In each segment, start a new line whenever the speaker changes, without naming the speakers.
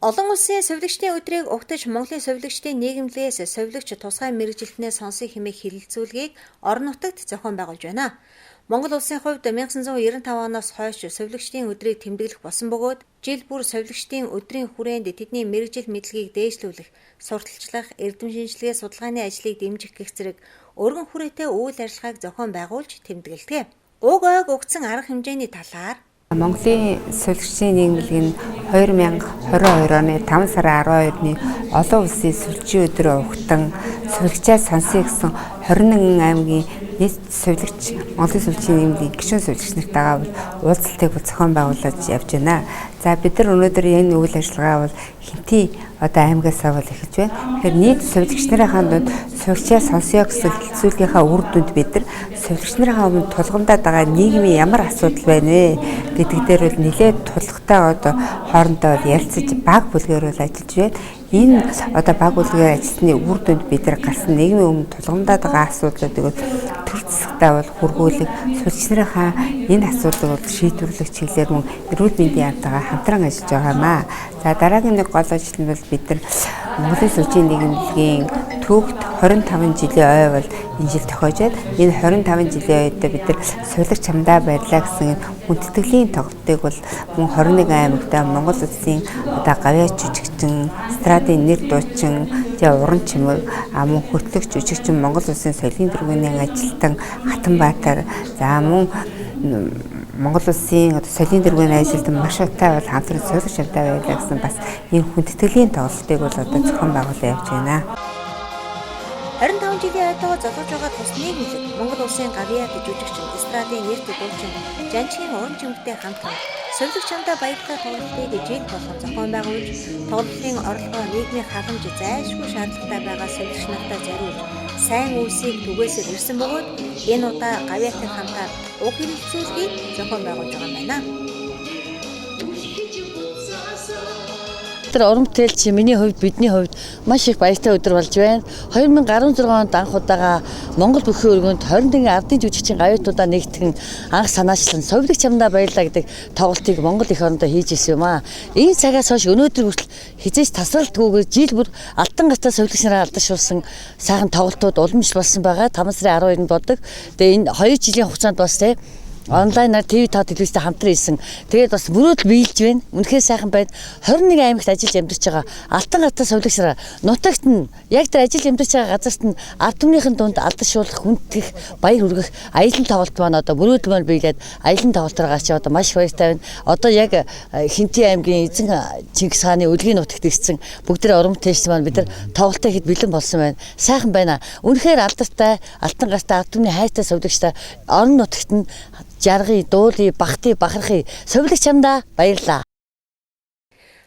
Олон улсын сувилагчдын өдрийг угтаж Монголын сувилагчдын нийгэмлэгээс сувилагч тусгай мэргэжилтнээ сонсъё хэмээх хэлэлцүүлгийг орон нутагт зохион байгуулж байна. Монгол улсын хувьд 1995 оноос хойш сувилагчдын өдрийг тэмдэглэх болсон бөгөөд жил бүр сувилагчдын өдрийн хүрээнд тэдний мэргэжил мэдлэгийг дээшлүүлэх, сурталчлах, эрдэм шинжилгээ судалгааны ажлыг дэмжих гэх зэрэг өргөн хүрээтэй үйл ажиллагааг зохион байгуулж тэмдэглэдэг. Уг ойг угтсан арга хэмжээний талаар
Монголын сувилагчдын нийгэмлэг нь 2022 оны 5 сарын 12-ны олон улсын сувилагчийн өдрөө угтан сувилагчаа сонсъё гэсэн 21 аймгийн нийт сувилагч Монголын сувилагчдын нийгэмлэгийн гишүүн сувилагч нартайгаа уулзалтыг зохион байгуулж явж байна. За бид нар өнөөдөр энэ үйл ажиллагаа бол Хэнтий одоо аймгаасаа бол эхэлж байна. Тэгэхээр нийт сувилагч нарынхаа дунд сувилагчаа сонсъё гэсэн хэлэлцүүлгийнхаа үр дүнд бид нар сувилагч нарынхаа өмнө тулгамдаад байгаа нийгмийн ямар асуудал байна вэ гэдэг дээр бол нэлээд тулгатай одоо хоорондоо бол ярилцаж баг бүлгээр бол ажиллаж байна. Энэ одоо баг бүлгээр ажилласны үр дүнд бид нар гарсан нийгмийн өмнө тулгамдаад байгаа асуудлуудыг бол төр засагтаа бол хүргүүлэх, сувилагч нарынхаа энэ асуудлыг бол шийдвэрлэх чиглэлээр мөн эрүүл мэндийн яамтайгаа хамтран ажиллаж байгаа юм аа. За дараагийн нэг гол ажил нь бол бид нар Монголын сувилагчийн нийгэмлэгийн түүхт 25 жилийн ой бол энэ жил тохиож байна. Энэ 25 жилийн ойд бид нар сувилагч чамдаа баярлаа гэсэн хүндэтгэлийн тоглолтыг бол мөн 21 аймагта Монгол улсын одоо гавьяа жүжигчин, эстрадын нэр дуучин, тэгээ уран чимэг, мөн хөтлөгч, жүжигчин, Монгол улсын соёлын дөрвөний ажилтан Хатанбаатар, за мөн Монгол улсын одоо соёлын дөрвөний ажилтан маш утай бол хамтран сувилагч чамдаа баярлаа гэсэн бас энэ хүндэтгэлийн тоглолтыг бол одоо зохион байгуулан явж байна.
25 жилийн ойдоо золгож байгаа тус нийгэмлэг Монгол улсын гавьяат жүжигчин, эстрадын нэрт дуучин, Жанчгийн уран чимэгтэй хамтран сувилагч чамдаа баярлалаа тоглолтыг жил болгон зохион байгуулж, тоглолтын орлогоо нийгмийн халамж зайлшгүй шаардлагатай байгаа сувилагч нартай зориулж сайн үйлсийг түгээсээр ирсэн бөгөөд энэ удаа гавьяатын хамтаар уг хэлэлцүүлгийг зохион байгуулж байгаа юм байна.
Тэр уран бүтээлч миний хувьд, бидний хувьд маш их баяртай өдөр болж байна. 2016 онд анх удаага Монгол бүхий өргөнд 21 ардын жүжигчин гавьяатуудаа нэгтгэн анх санаачлан сувилагч чамдаа баярлаа гэдэг тоглолтыг Монгол эх орондоо хийж ирсэн юм аа. Энэ цагаас хойш өнөөдөр хүртэл хизээч тасралтгүйгээр жил бүр алтан гартаа сувилагч нараа алдаршуулсан сайхан тоглолтууд уламжлал болсон байгаа. 5 сарын 12-нд болдог. Тэгээ энэ 2 жилийн хугацаанд бас те онлайнаар ТV5 телевизтэй хамтран хийсэн. Тэгээд бас мөрөөдөл биелж байна. Үнэхээр сайхан байна. 21 аймагт ажиллаж амьдарч байгаа алтан гартаа сувилагч нараа нутагт нь яг тэр ажил амьдарч байгаа газарт нь ард түмнийхэн дунд алдаршуулах, хүндэтгэх, баяр хүргэх аялан тоглолт маань одоо мөрөөдөл маань биелээд аялан тоглолтоор гарч одоо маш их баяртай байна. Одоо яг Хэнтий аймгийн эзэн Чингис хааны өлгийн нутагт ирсэн бүгд тэр уран бүтээлч маань бид нар тоглолтоо ихэд бэлэн болсон байна. Сайхан байна. Үнэхээр алдартай, алтан гартаа ард түмний хайртай сувилагчтай орон нутагт нь жаргая, дуулъя, бахтыг, бахархъя. Сувилагч чамдаа баярлалаа.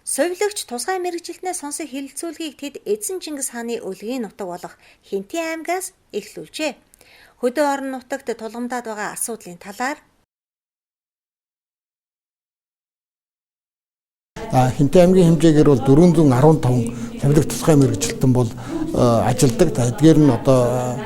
Сувилагч тусгай мэргэжилтнээ сонсох хэлэлцүүлгийг тэд эзэн Чингис хааны өлгийн нутаг болох Хэнтий аймгаас эхлүүлжээ. Хөдөө орон нутагт тулгамдаад байгаа асуудлын талаар
Хэнтий аймгийн хэмжээгээр бол 415 сувилагч тусгай мэргэжилтэн бол ажилладаг. За эдгээр нь одоо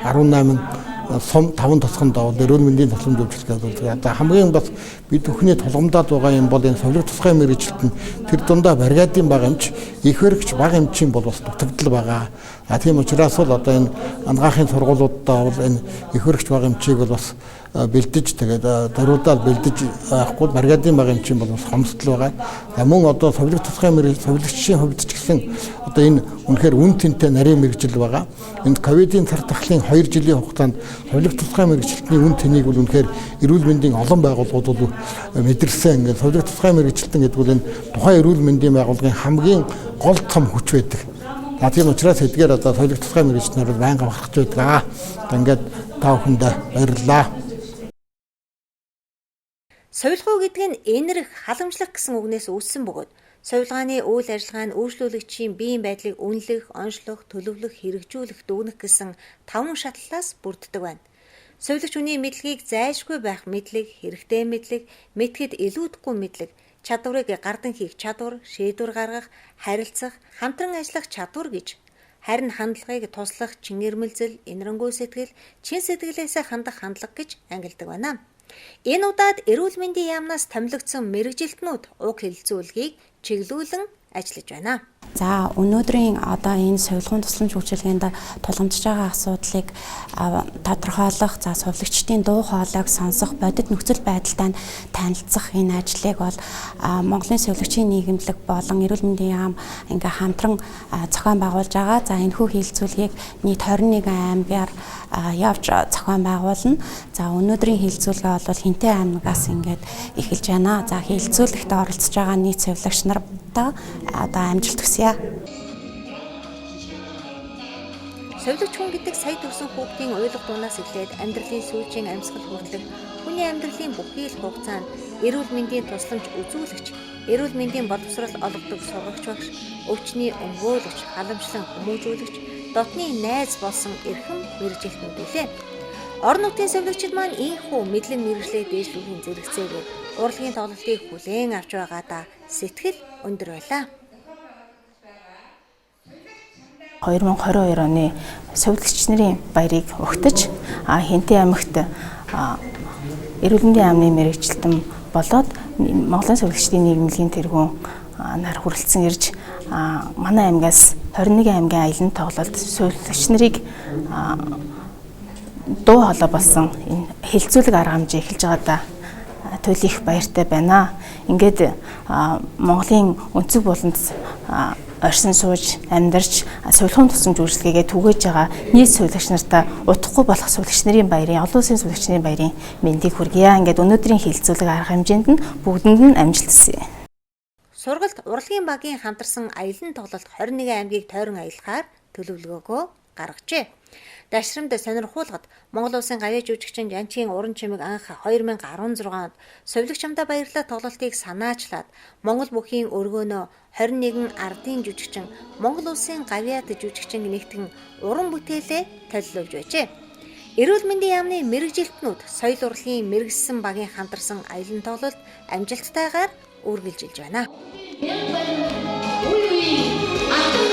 18 сум 5 тосгонд бол эрүүл мэндийн тусламж үйлчилгээ үзүүлдэг. Одоо хамгийн бас бид бүхний тулгамдаад байгаа юм бол энэ сувилагч тусгай мэргэжилт нь тэр дундаа бригадын бага эмч, их хэрэгч бага эмчийн бол бас дутагдал байгаа. А тийм учраас бол одоо энэ ангаахын сургуулиудаа бол энэ их хэрэгч бага эмчийг бол бас бэлдэж тэгээд зориудаад бэлдэж авахгүй бригадын бага эмчийн бол бас хомсдол байгаа. За мөн одоо сувилагч тусгай мэргэжил сувилагчийн хувьд ч гэсэн одоо энэ үнэхээр үн тэнтэй нарийн мэргэжил байгаа. Энэ ковидын цар тахлын 2 жилийн хугацаанд сувилагч тусгай мэргэжилтний үн тэнийг бол үнэхээр эрүүл мэндийн олон байгууллагууд бол мэдэрсэн. Ингээд сувилагч тусгай мэргэжилтэн гэдэг бол энэ тухайн эрүүл мэндийн байгууллагын хамгийн гол том хүч байдаг. За тийм учраас эдгээр одоо сувилагч тусгай мэргэжилтнэр бол байнга бахархаж байдаг. Ингээд та бүхэндээ баярлалаа.
Сувилах уу гэдэг нь энэрх, халамжлах гэсэн үгнээс үүссэн бөгөөд сувилгааны үйл ажиллагаа нь үйлчлүүлэгчийн биеийн байдлыг үнэлэх, онцлох, төлөвлөх, хэрэгжүүлэх, дүгнэх гэсэн 5 шатлалаас бүрддэг байна. Сувилагч хүний мэдлэгийг зайлшгүй байх мэдлэг, хэрэгтэй мэдлэг, мэдэхэд илүүдэхгүй мэдлэг, чадварыг гардан хийх чадвар, шийдвэр гаргах, харилцах, хамтран ажиллах чадвар гэж харин хандлагыг туслах чингэрмэлзэл, энэрэнгүй сэтгэл, чин сэтгэлээсээ хандах хандлага гэж ангилдаг байна. Энэ удаад эрүүл мэндийн яамнаас томилогдсон мэргэжилтнүүд уг хэлэлцүүлгийг чиглүүлэн ажиллаж байна.
За, өнөөдрийн одоо энэ сувилахуун тусламж үйлчилгээнд тулгамдж байгаа асуудлыг тодорхойлох, за, сувилагчдын дуу хоолойг сонсох, бодит нөхцөл байдалтай танилцах энэ ажлыг бол Монголын сувилагчийн нийгэмлэг болон эрүүл мэндийн яам ингээ хамтран зохион байгуулж байгаа. За, энэхүү хэлэлцүүлгийг нийт 21 аймгаар явж зохион байгуулна. За, өнөөдрийн хэлэлцүүлгээ бол Хэнтэй аймагаас ингээд эхэлж байна. За, хэлэлцүүлэгт оролцож байгаа нийт сувилагч нарт одоо амжилт хүсье.
Сувилагч хүн гэдэг сая төрсэн хүүхдийн уйлга дуунаас эхлээд амьдралын сүүлчийн амьсгал хүртэлх хүний амьдралын бүхий л хугацаанд эрүүл мэндийн тусламж үзүүлэгч, эрүүл мэндийн боловсрол олгодог сургагч багш, өвчний өмгөөлөгч, халамжлан хүмүүжүүлэгч, дотны найз болсон эрхэм мэргэжилтнүүд билээ. Орон нутгийн сувилагчид маань ийнхүү мэдлэг мэргэжлээ дээшлүүлэхийн зэрэгцээгээр урлагийн тоглолтыг хүлээн авч байгаадаа сэтгэл өндөр байлаа.
2022 оны сувилагч нарын баярыг угтаж Хэнтэй аймагт эрүүл мэндийн яамны мэргэжилтэн болоод Монголын сувилагчдын нийгэмлэгийн тэргүүн нар хүрэлцэн ирж, манай аймгаас 21 аймгийн аялан тоглолт сувилагч нарыг дуу хоолой болсон энэ хэлэлцүүлэг арга хэмжээ эхэлж байгаадаа туйл их баяртай байна. Ингээд Монголын өнцөг буланд оршин сууж амьдарч сувилахуун тусламж үйлчилгээгээ түгээж байгаа нийт сувилагч нартаа удахгүй болох сувилагч нарын баярын, олон улсын сувилагч нарын баярын мэндийг хүргье. Ингээд өнөөдрийн хэлэлцүүлэг арга хэмжээнд нь бүгдэнд нь амжилт хүсье.
Сургалт урлагийн багийн хамтарсан аялан тоглолт 21 аймгийг тойрон аялахаар төлөвлөгөөгөө гаргажээ. Дашрамд сонирхуулгад Монгол Улсын гавьяа жүжигчин Жанчийн уран чимэг анх 2016 онд Сувилагч чамдаа баярлалаа тоглолтыг санаачлаад Монгол бүхийн өргөөнөө 21 ардын жүжигчин, Монгол Улсын гавьяат жүжигчин нэгтгэн уран бүтээлээ толилуулж байжээ. Эрүүл мэндийн яамны мэргэжилтнүүд, соёл урлагийн мэргэссэн багийн хамтарсан аялан тоглолт амжилттайгаар үргэлжилж байна.
Үе үе